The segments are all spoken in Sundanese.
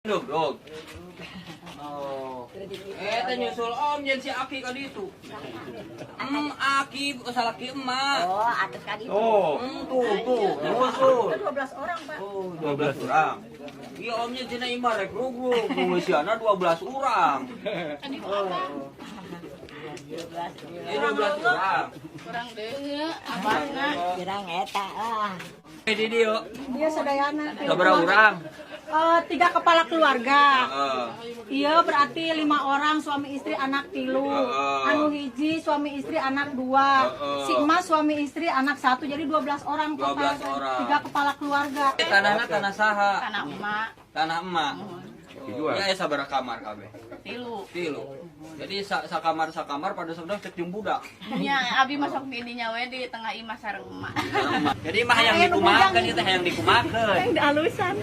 Dug, dug. Oh. Eh, teh nyusul Om Jen si Aki ka ditu. Aki salaki emak. Oh, atas kali itu. Oh. Tuh, tuh, nyusul. 12 orang, Pak. Oh, 12 orang. Iya, omnya cenah imah rek rugrug, pengisianna 12 orang. Oh. 12. Iya, 12 orang. Kurang deui abahna. Kurang eta lah. Eh, di dieu. Dia sadayana. Sabaraha urang? Eh, tiga kepala keluarga. Heeh. Iya, berarti lima orang, suami istri anak tilu. Heeh. Anu hiji suami istri anak dua. Heeh. Si emas suami istri anak satu. Jadi 12 orang total. 12 orang. Tiga kepala keluarga. Eh, tanahna tanah saha? Tanah emak. Tanah emak. Dijual. Ya, sabaraha kamar kabeh? Tilu. Tilu. Jadi sakamar sakamar pada sebelah cek jeung budak. Nya abi masuk di dinya we di tengah imah sareng emak. Jadi mah hayang dikumakeun ieu teh, hayang dikumakeun. Yang dialusan.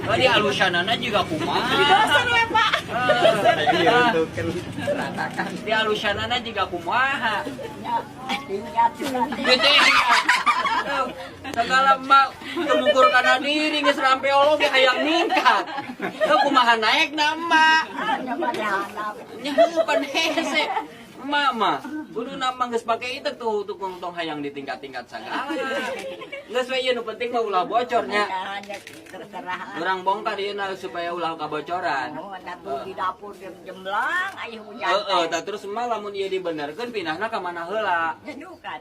Oh, di alusanana juga kumaha. Dosen we, Pak. Ah, di alusanana juga kumaha. Tingkat juga. Gitu ya. Segala emak temukur kana diri geus rampeolo ge hayang ningkat. Heuh, kumaha naek na emak? Nya pada handap. Nya heuh, pan hese. Emak mah kudu nama geus pake itu tuh tukang tong hayang ditingkat-tingkat sagala. Geus we ieu, nu penting mah ulah bocornya. Hanya terserah lah. Urang bongkar ieu na supaya ulah kabocoran. Oh, dapur di dapur jemlang aya hujan. Heeh, tah terus emak lamun ieu dibenerkeun pindahna ka mana heula? Jenuh kan.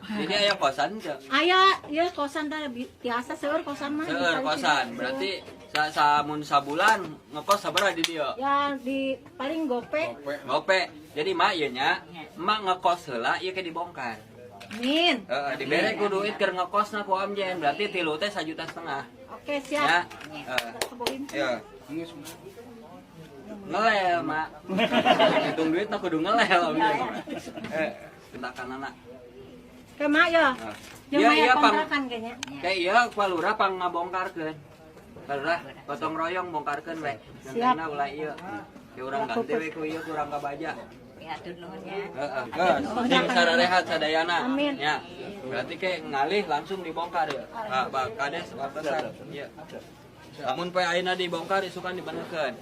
Jadi aya kosan teu? Aya, ya kosan teh biasa seueur kosan mah. Seueur kosan. Berarti samun sabulan ngekos sabaraha di dieu? Ya, di paling gope. Gope. Jadi mak ieu nya, emak ngekos heula ieu ke dibongkar. Amin. Heeh, dibere ku duit keur ngekosna ku Om Jen. Berarti tilu teh 1,5 juta. Oke, siap. Ya. Heeh. Keboin. Ya. Ngelel, Mak. Hitung duit mah kudu ngelel, Om Jen. Eh, tentakan anak. Ke mak ya. Nah. Jeung Iya, mayar iya, Pang. kontrakan kayaknya. Kayak iya, Pak Lurah pang ngabongkarkeun. Pak Lurah, gotong royong bongkarkeun we. Siap. Gantengna ulah ieu. Ya urang ganti we ku ieu kurang kabaja. Ya tuh nuhunnya. Heeh. Geus, sing sararehat sadayana. Amin. Ya. Berarti kayak ngalih langsung dibongkar ya. Pak, Pak Kades wartosan. Iya. Lamun poe ayeuna dibongkar isukan dibenerkeun.